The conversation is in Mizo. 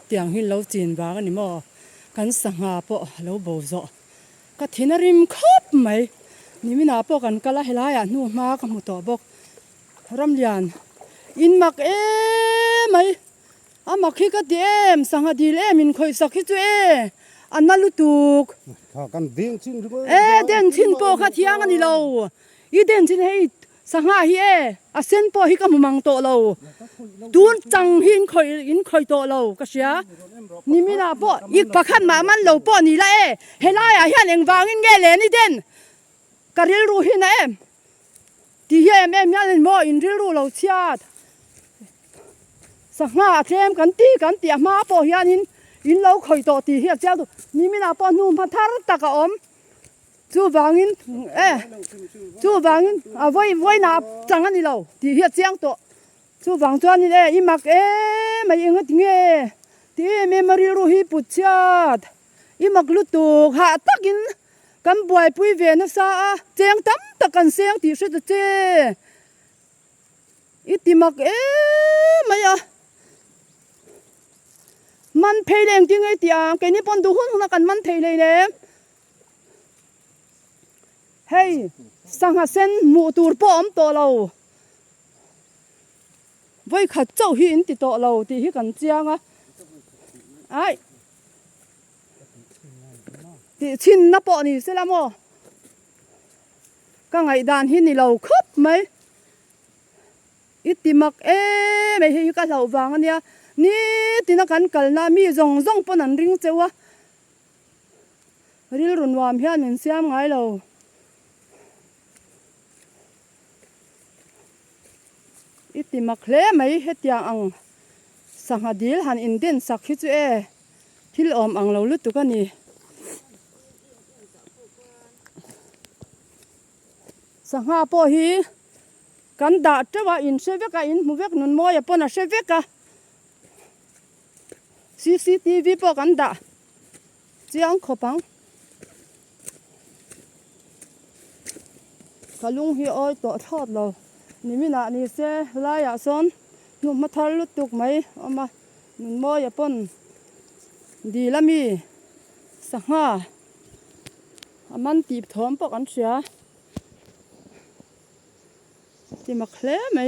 Tiang hi lo chin vang a ni maw? Kan sangha pawh a lo bo zawh. Ka thin a rim khawp mai. Niminah pawh kan kal a, helaiah hnu hma ka hmu tawh bawk. Ramlian, in mak emai. A mak hi ka ti em, sangha dil em in khawih sak hi chu e, a na lutuk. Kha kan deng chin ringawt. E, den chin pawh kha thiang a ni lo. I den chin hei sangha hi e, a sen pawh hi ka hmu mang tawh lo. Tun chang hi in khawih in khawih tawh lo ka hria. Niminah pawh i pakhat mah man lo pawh ni la e, helaiah hian engvangin nge len i den? Ka rilru hi na em? Ti hi em em hian maw in rilru lo chhiat sangha a tlem kan ti kan tih a hma pawh hianin in lo khawih tawh tih hi a chiang duh. Niminah pawh hnu hma thar tak a awm. Chuvangin e chuvangin a vawi vawiinah chang a ni lo tih hi a chiang tawh. Chuvang chuanin e i mak em mai eng a ti nge ti em em a rilru hi put chhiat i mak lutuk hah takin Kan buaipui ve nasa a, cheng tam tak kan seng tih hre ta che. I ti mak em mai a. Man phei leh engtin nge i tih ang, keini pawn duh hun hun a kan man thei hlei nem. Hei, sangha sen hmuh tur pawh a awm tawh lo. Vawikhat chauh hi in ti tawh lo tih hi kan chiang a. Aih. Tih chhinna pawh ni sela maw? Ka ngaihdan hi ni lo khawp mai. I ti mak em mai hei hi ka hlauh vang a nia. Nitina kan kalna mi zawng zawng pawn an ring cheu a. Rilru nuam hian min siam ngai lo. I ti mak hle mai hetiang ang sangha dil han inden sak hi chu e. Thil awm ang lo lutuk a ni. Sangha pawh hi kan dah teuh a, in hre vek a, in hmu vek, Nunmawia pawn a hre vek a. Cctv pawh kan dah chiang khawp ang. Ka lung hi awi tawh thlawt lo. Niminah ni se laiah sawn hnuhma thar lutuk mai a awm a. Nunmawia pawn dil ami sangha a man tih thawm pawh kan hria ti mak hle mai.